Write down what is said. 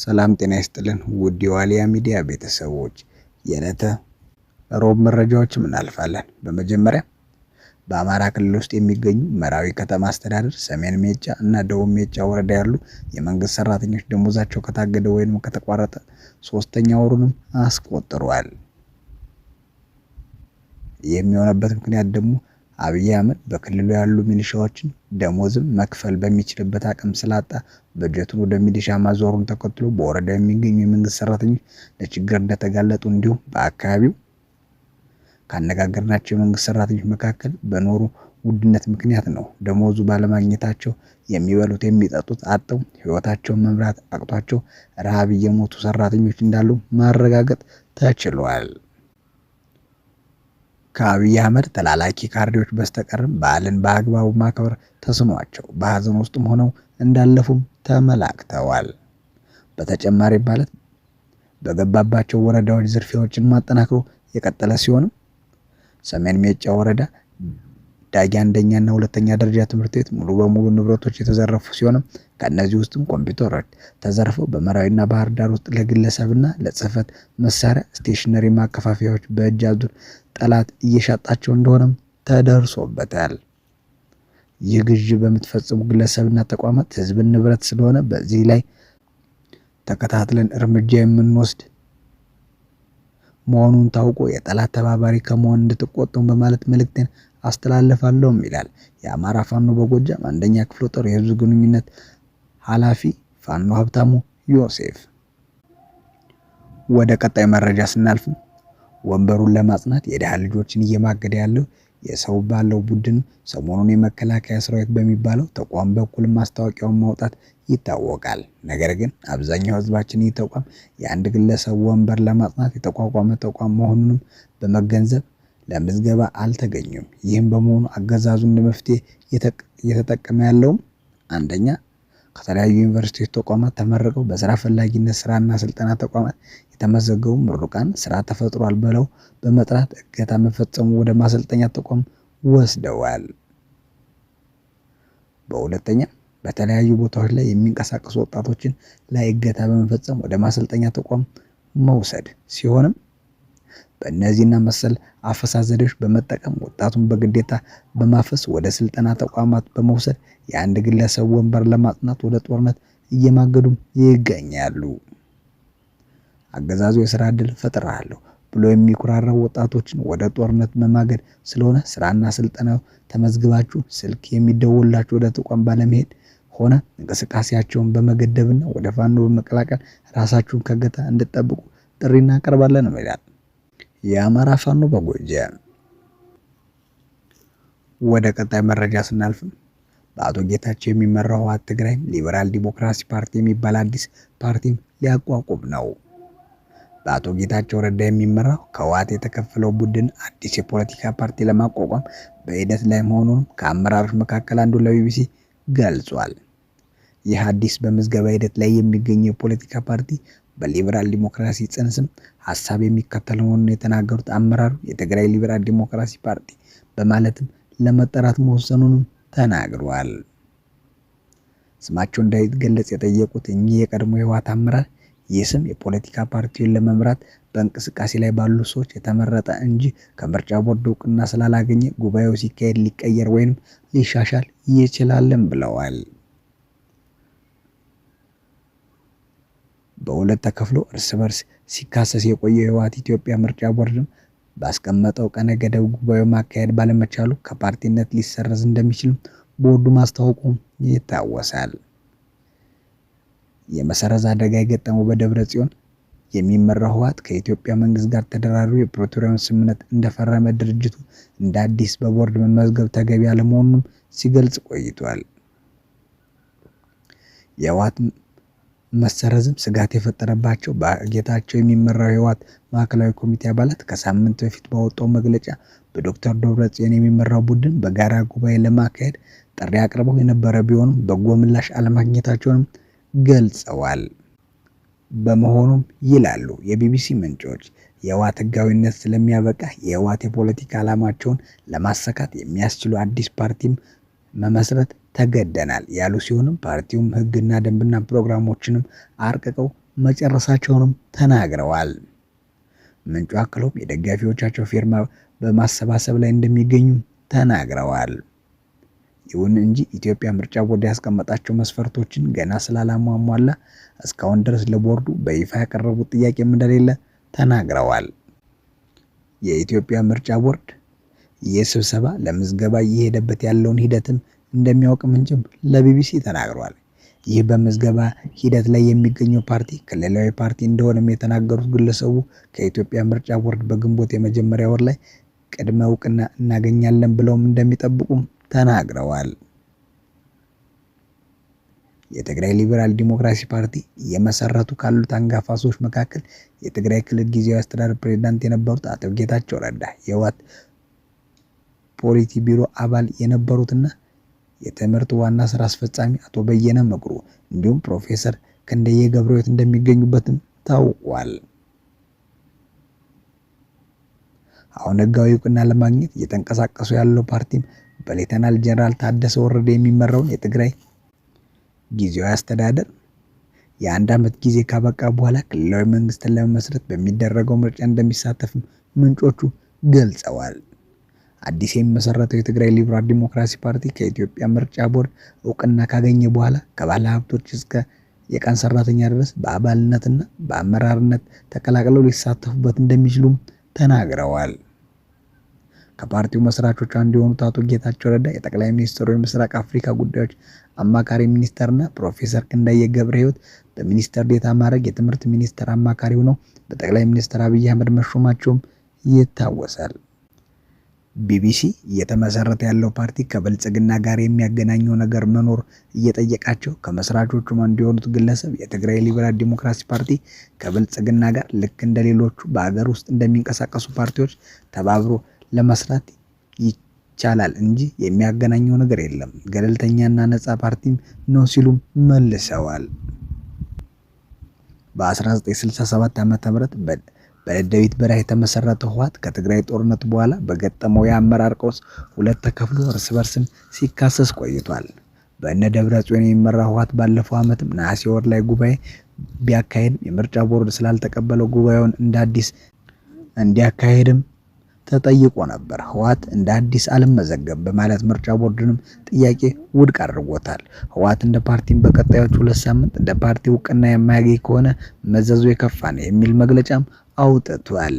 ሰላም ጤና ይስጥልን ውድ የዋልያ ሚዲያ ቤተሰቦች፣ የዕለተ ሮብ መረጃዎችም እናልፋለን። በመጀመሪያ በአማራ ክልል ውስጥ የሚገኙ መራዊ ከተማ አስተዳደር ሰሜን ሜጫ እና ደቡብ ሜጫ ወረዳ ያሉ የመንግስት ሰራተኞች ደሞዛቸው ከታገደ ወይም ከተቋረጠ ሶስተኛ ወሩንም አስቆጥሯል። የሚሆነበት ምክንያት ደግሞ አብይ አህመድ በክልሉ ያሉ ሚሊሻዎችን ደሞዝም መክፈል በሚችልበት አቅም ስላጣ በጀቱን ወደ ሚሊሻ ማዞሩን ተከትሎ በወረዳ የሚገኙ የመንግስት ሰራተኞች ለችግር እንደተጋለጡ እንዲሁም በአካባቢው ካነጋገርናቸው የመንግስት ሰራተኞች መካከል በኖሩ ውድነት ምክንያት ነው ደሞዙ ባለማግኘታቸው የሚበሉት የሚጠጡት አጥተው ህይወታቸውን መምራት አቅቷቸው ረሃብ እየሞቱ ሰራተኞች እንዳሉ ማረጋገጥ ተችሏል። ከአብይ አህመድ ተላላኪ ካድሬዎች በስተቀርም በዓልን በአግባቡ ማክበር ተስኗቸው በሀዘን ውስጥም ሆነው እንዳለፉም ተመላክተዋል። በተጨማሪ ማለት በገባባቸው ወረዳዎች ዝርፊያዎችን ማጠናክሮ የቀጠለ ሲሆንም ሰሜን ሜጫ ወረዳ ዳጊ አንደኛና ሁለተኛ ደረጃ ትምህርት ቤት ሙሉ በሙሉ ንብረቶች የተዘረፉ ሲሆንም ከእነዚህ ውስጥም ኮምፒውተሮች ተዘርፈው በመራዊና ባህር ዳር ውስጥ ለግለሰብና ለጽህፈት መሳሪያ stationery ማከፋፈያዎች በእጅ አዙር ጠላት እየሸጣቸው እንደሆነም ተደርሶበታል። ይህ ግዢ በምትፈጽሙ ግለሰብና ተቋማት ህዝብን ንብረት ስለሆነ በዚህ ላይ ተከታትለን እርምጃ የምንወስድ መሆኑን ታውቆ የጠላት ተባባሪ ከመሆን እንድትቆጠቡ በማለት መልእክቴን አስተላልፋለሁም ይላል የአማራ ፋኖ በጎጃም አንደኛ ክፍለ ጦር የህዝብ ግንኙነት ኃላፊ ፋኖ ሀብታሙ ዮሴፍ። ወደ ቀጣይ መረጃ ስናልፍ ወንበሩን ለማጽናት የድሃ ልጆችን እየማገደ ያለው የሰው ባለው ቡድን ሰሞኑን የመከላከያ ሰራዊት በሚባለው ተቋም በኩል ማስታወቂያውን ማውጣት ይታወቃል። ነገር ግን አብዛኛው ህዝባችን ይህ ተቋም የአንድ ግለሰብ ወንበር ለማጽናት የተቋቋመ ተቋም መሆኑንም በመገንዘብ ለምዝገባ አልተገኙም። ይህም በመሆኑ አገዛዙ እንደ መፍትሄ እየተጠቀመ ያለውም አንደኛ ከተለያዩ ዩኒቨርሲቲዎች ተቋማት ተመርቀው በስራ ፈላጊነት ስራና ስልጠና ተቋማት የተመዘገቡ ምሩቃን ስራ ተፈጥሯል ብለው በመጥራት እገታ መፈጸሙ ወደ ማሰልጠኛ ተቋም ወስደዋል። በሁለተኛ በተለያዩ ቦታዎች ላይ የሚንቀሳቀሱ ወጣቶችን ላይ እገታ በመፈጸም ወደ ማሰልጠኛ ተቋም መውሰድ ሲሆንም በእነዚህና መሰል አፈሳ ዘዴዎች በመጠቀም ወጣቱን በግዴታ በማፈስ ወደ ስልጠና ተቋማት በመውሰድ የአንድ ግለሰብ ወንበር ለማጽናት ወደ ጦርነት እየማገዱም ይገኛሉ። አገዛዙ የስራ ዕድል ፈጥራለሁ ብሎ የሚኩራራው ወጣቶችን ወደ ጦርነት መማገድ ስለሆነ ስራና ስልጠናው ተመዝግባችሁ ስልክ የሚደወላችሁ ወደ ተቋም ባለመሄድ ሆነ እንቅስቃሴያቸውን በመገደብና ወደ ፋኖ በመቀላቀል ራሳችሁን ከእገታ እንድትጠብቁ ጥሪ እናቀርባለን ይላል የአማራ ፋኖ በጎጃም። ወደ ቀጣይ መረጃ ስናልፍም በአቶ ጌታቸው የሚመራው ህወሓት ትግራይ ሊበራል ዲሞክራሲ ፓርቲ የሚባል አዲስ ፓርቲም ሊያቋቁም ነው። በአቶ ጌታቸው ረዳ የሚመራው ከህወሓት የተከፈለው ቡድን አዲስ የፖለቲካ ፓርቲ ለማቋቋም በሂደት ላይ መሆኑንም ከአመራሮች መካከል አንዱ ለቢቢሲ ገልጿል። ይህ አዲስ በምዝገባ ሂደት ላይ የሚገኘው የፖለቲካ ፓርቲ በሊበራል ዲሞክራሲ ጽንስም ሀሳብ የሚከተል መሆኑን የተናገሩት አመራሩ የትግራይ ሊበራል ዲሞክራሲ ፓርቲ በማለትም ለመጠራት መወሰኑንም ተናግሯል። ስማቸው እንዳይገለጽ የጠየቁት እኚህ የቀድሞ የህወሓት አመራር ይህ ስም የፖለቲካ ፓርቲውን ለመምራት በእንቅስቃሴ ላይ ባሉ ሰዎች የተመረጠ እንጂ ከምርጫ ቦርድ እውቅና ስላላገኘ ጉባኤው ሲካሄድ ሊቀየር ወይንም ሊሻሻል ይችላልም ብለዋል። በሁለት ተከፍሎ እርስ በርስ ሲካሰስ የቆየው የህወሓት ኢትዮጵያ ምርጫ ቦርድም ባስቀመጠው ቀነ ገደብ ጉባኤው ማካሄድ ባለመቻሉ ከፓርቲነት ሊሰረዝ እንደሚችልም ቦርዱ ማስታወቁ ይታወሳል። የመሰረዝ አደጋ የገጠመው በደብረ ጽዮን የሚመራው ህወሓት ከኢትዮጵያ መንግስት ጋር ተደራድሮ የፕሪቶሪያውን ስምምነት እንደፈረመ ድርጅቱ እንደ አዲስ በቦርድ መመዝገብ ተገቢ አለመሆኑንም ሲገልጽ ቆይቷል። የህወሓት መሰረዝም ስጋት የፈጠረባቸው በጌታቸው የሚመራው የህወሓት ማዕከላዊ ኮሚቴ አባላት ከሳምንት በፊት ባወጣው መግለጫ በዶክተር ደብረጽዮን የሚመራው ቡድን በጋራ ጉባኤ ለማካሄድ ጥሪ አቅርበው የነበረ ቢሆንም በጎ ምላሽ አለማግኘታቸውንም ገልጸዋል። በመሆኑም ይላሉ የቢቢሲ ምንጮች የህወሓት ህጋዊነት ስለሚያበቃ የህወሓት የፖለቲካ ዓላማቸውን ለማሳካት የሚያስችሉ አዲስ ፓርቲም መመስረት ተገደናል ያሉ ሲሆንም ፓርቲውም ህግና ደንብና ፕሮግራሞችንም አርቅቀው መጨረሳቸውንም ተናግረዋል። ምንጩ አክለውም የደጋፊዎቻቸው ፊርማ በማሰባሰብ ላይ እንደሚገኙ ተናግረዋል። ይሁን እንጂ ኢትዮጵያ ምርጫ ቦርድ ያስቀመጣቸው መስፈርቶችን ገና ስላላሟሟላ እስካሁን ድረስ ለቦርዱ በይፋ ያቀረቡት ጥያቄም እንደሌለ ተናግረዋል። የኢትዮጵያ ምርጫ ቦርድ ይህ ስብሰባ ለምዝገባ እየሄደበት ያለውን ሂደትም እንደሚያውቅ ምንጭም ለቢቢሲ ተናግሯል። ይህ በምዝገባ ሂደት ላይ የሚገኘው ፓርቲ ክልላዊ ፓርቲ እንደሆነም የተናገሩት ግለሰቡ ከኢትዮጵያ ምርጫ ቦርድ በግንቦት የመጀመሪያ ወር ላይ ቅድመ እውቅና እናገኛለን ብለውም እንደሚጠብቁም ተናግረዋል። የትግራይ ሊበራል ዲሞክራሲ ፓርቲ እየመሰረቱ ካሉት አንጋፋ ሰዎች መካከል የትግራይ ክልል ጊዜያዊ አስተዳደር ፕሬዝዳንት የነበሩት አቶ ጌታቸው ረዳ፣ የህወሓት ፖሊቲ ቢሮ አባል የነበሩትና የትምህርት ዋና ስራ አስፈጻሚ አቶ በየነ መቅሩ እንዲሁም ፕሮፌሰር ክንደየ ገብረሕይወት እንደሚገኙበትም ታውቋል። አሁን ህጋዊ እውቅና ለማግኘት እየተንቀሳቀሱ ያለው ፓርቲም በሌተናል ጀነራል ታደሰ ወረደ የሚመራውን የትግራይ ጊዜያዊ አስተዳደር የአንድ ዓመት ጊዜ ካበቃ በኋላ ክልላዊ መንግስትን ለመመስረት በሚደረገው ምርጫ እንደሚሳተፍም ምንጮቹ ገልጸዋል። አዲስ የሚመሰረተው የትግራይ ሊበራል ዲሞክራሲ ፓርቲ ከኢትዮጵያ ምርጫ ቦርድ እውቅና ካገኘ በኋላ ከባለ ሀብቶች እስከ የቀን ሰራተኛ ድረስ በአባልነትና በአመራርነት ተቀላቅለው ሊሳተፉበት እንደሚችሉም ተናግረዋል። ከፓርቲው መስራቾች አንዱ የሆኑት አቶ ጌታቸው ረዳ የጠቅላይ ሚኒስትሩ የምስራቅ አፍሪካ ጉዳዮች አማካሪ ሚኒስተርና ፕሮፌሰር ክንደየ ገብረ ሕይወት በሚኒስተር ዴኤታ ማዕረግ የትምህርት ሚኒስተር አማካሪ ሆነው በጠቅላይ ሚኒስትር አብይ አህመድ መሾማቸውም ይታወሳል። ቢቢሲ እየተመሰረተ ያለው ፓርቲ ከብልጽግና ጋር የሚያገናኘው ነገር መኖር እየጠየቃቸው ከመስራቾቹ አንዱ የሆኑት ግለሰብ የትግራይ ሊበራል ዲሞክራሲ ፓርቲ ከብልጽግና ጋር ልክ እንደሌሎቹ በአገር ውስጥ እንደሚንቀሳቀሱ ፓርቲዎች ተባብሮ ለመስራት ይቻላል እንጂ የሚያገናኘው ነገር የለም፣ ገለልተኛና ነጻ ፓርቲም ነው ሲሉም መልሰዋል። በ1967 ዓ.ም በደደቢት በረሃ የተመሰረተው ህወሓት ከትግራይ ጦርነት በኋላ በገጠመው የአመራር ቀውስ ሁለት ተከፍሎ እርስ በርስም ሲካሰስ ቆይቷል። በእነ ደብረ ጽዮን የሚመራው ህወሓት ባለፈው ዓመትም ነሐሴ ወር ላይ ጉባኤ ቢያካሄድም የምርጫ ቦርድ ስላልተቀበለው ጉባኤውን እንደ አዲስ እንዲያካሄድም ተጠይቆ ነበር። ህወሓት እንደ አዲስ አልመዘገብ በማለት ምርጫ ቦርድንም ጥያቄ ውድቅ አድርጎታል። ህወሓት እንደ ፓርቲም በቀጣዮቹ 2 ሳምንት እንደ ፓርቲ እውቅና የማያገኝ ከሆነ መዘዙ የከፋ ነው የሚል መግለጫም አውጥቷል።